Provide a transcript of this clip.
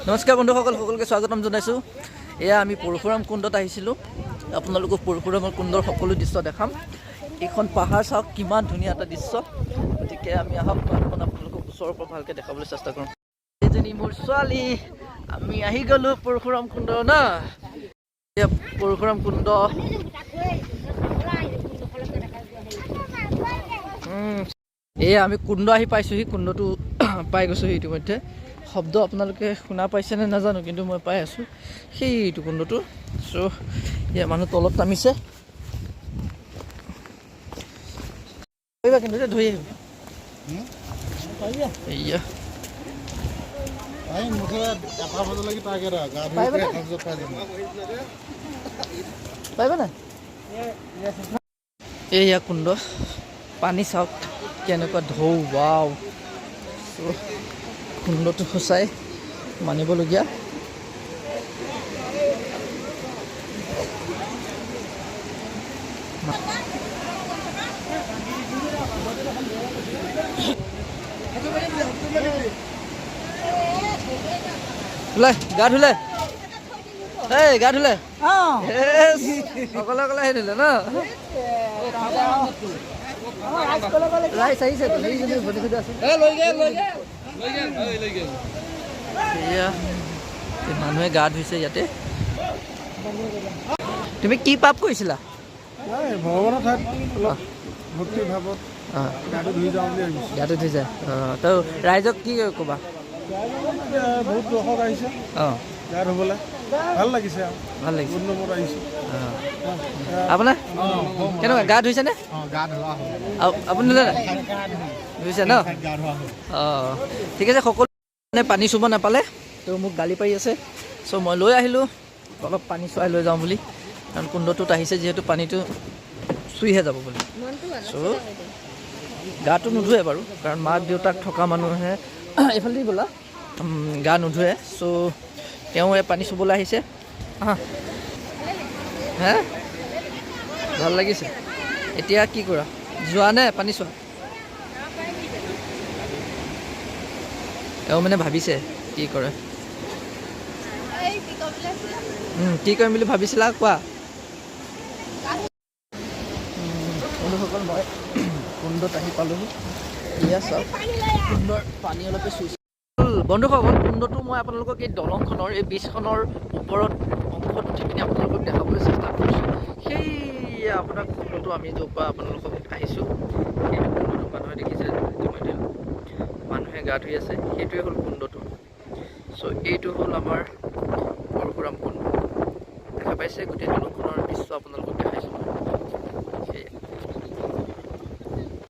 নমস্কাৰ বন্ধুসকল, সকলোকে স্বাগতম জনাইছোঁ। এয়া আমি পৰশুৰাম কুণ্ডত আহিছিলোঁ। আপোনালোকক পৰশুৰামৰ কুণ্ডৰ সকলো দৃশ্য দেখাম। এইখন পাহাৰ চাওক, কিমান ধুনীয়া এটা দৃশ্য। গতিকে আমি আহক, পাহাৰখন আপোনালোকক ওচৰৰ পৰা ভালকৈ দেখাবলৈ চেষ্টা কৰোঁ। এইজনী মোৰ ছোৱালী। আমি আহি গ'লোঁ পৰশুৰাম কুণ্ড ন। এয়া পৰশুৰাম কুণ্ড। এয়া আমি কুণ্ড আহি পাইছোঁহি, কুণ্ডটো পাই গৈছোঁহি ইতিমধ্যে। শব্দ আপোনালোকে শুনা পাইছেনে নাজানো, কিন্তু মই পাই আছোঁ সেইটো কুণ্ডটো। চ' এয়া মানুহ তলত নামিছে। পাৰিবা কিন্তু ধৰি আহিব। এয়া পাৰিবা নাই? এয়া কুণ্ড, পানী চাওক কেনেকুৱা ঢৌ। ৱাও, কুণ্ডটো সঁচাই মানিবলগীয়া। ধুলে গা ধুলে, এই গা ধুলে, অকলে অকলে আহি ধুলে ন। ৰাইজ আহিছে, মানুহে গা ধুইছে ইয়াতে। তুমি কি পাপ কৰিছিলা? ভগৱানৰ ঠাইত অলপ ভক্তি ভাৱত গাটো ধুই যাওঁ বুলি ভাবিছোঁ। গাটো ধুই যায়। তো ৰাইজক কি ক'বা? বহুত দৰ্শক আহিছে গা ধুবলৈ, ভাল লাগিছে। ভাল লাগিছে, বহুত নম্বৰত আহিছোঁ। আপোনাৰ কেনেকুৱা গা ধুইছেনে? আপুনি ধুলে নাই? ধুইছে ন? অঁ, ঠিক আছে। সকলো মানে পানী চুব নাপালে, তো মোক গালি পাৰি আছে। চ' মই লৈ আহিলোঁ অলপ পানী চুৱাই লৈ যাওঁ বুলি, কাৰণ কুণ্ডটোত আহিছে যিহেতু পানীটো চুইহে যাব বুলি। চ' গাটো নুধুৱে বাৰু, কাৰণ মাক দেউতাক থকা মানুহে এইফালেদি গ'লা গা নুধুৱে। চ' তেওঁ এই পানী চুবলৈ আহিছে। হে, ভাল লাগিছে। এতিয়া কি কৰা, যোৱা নে পানী চোৱা? এওঁ মানে ভাবিছে কি কৰে, কি কৰিম বুলি ভাবিছিলা কোৱা। বন্ধুসকল, মই কুণ্ডত আহি পালোহি। এয়া চাওক, কুণ্ডৰ পানী অলপে চুইছে। বন্ধুসকল, কুণ্ডটো মই আপোনালোকক এই দলংখনৰ এই ব্ৰিজখনৰ ওপৰত অংশত উঠি পিনি আপোনালোকক দেখাবলৈ চেষ্টা কৰিছোঁ। সেই আপোনাৰ কুণ্ডটো আমি য'ৰ পৰা আপোনালোকক আহিছোঁ, সেইটো কুণ্ডটো মানুহে দেখিছে ইতিমধ্যে, মানুহে গা ধুই আছে। সেইটোৱে হ'ল কুণ্ডটো। চ' এইটো হ'ল আমাৰ পৰশুৰাম কুণ্ড। দেখা পাইছে গোটেই দলংখনৰ দৃশ্য আপোনালোকক দেখাইছোঁ।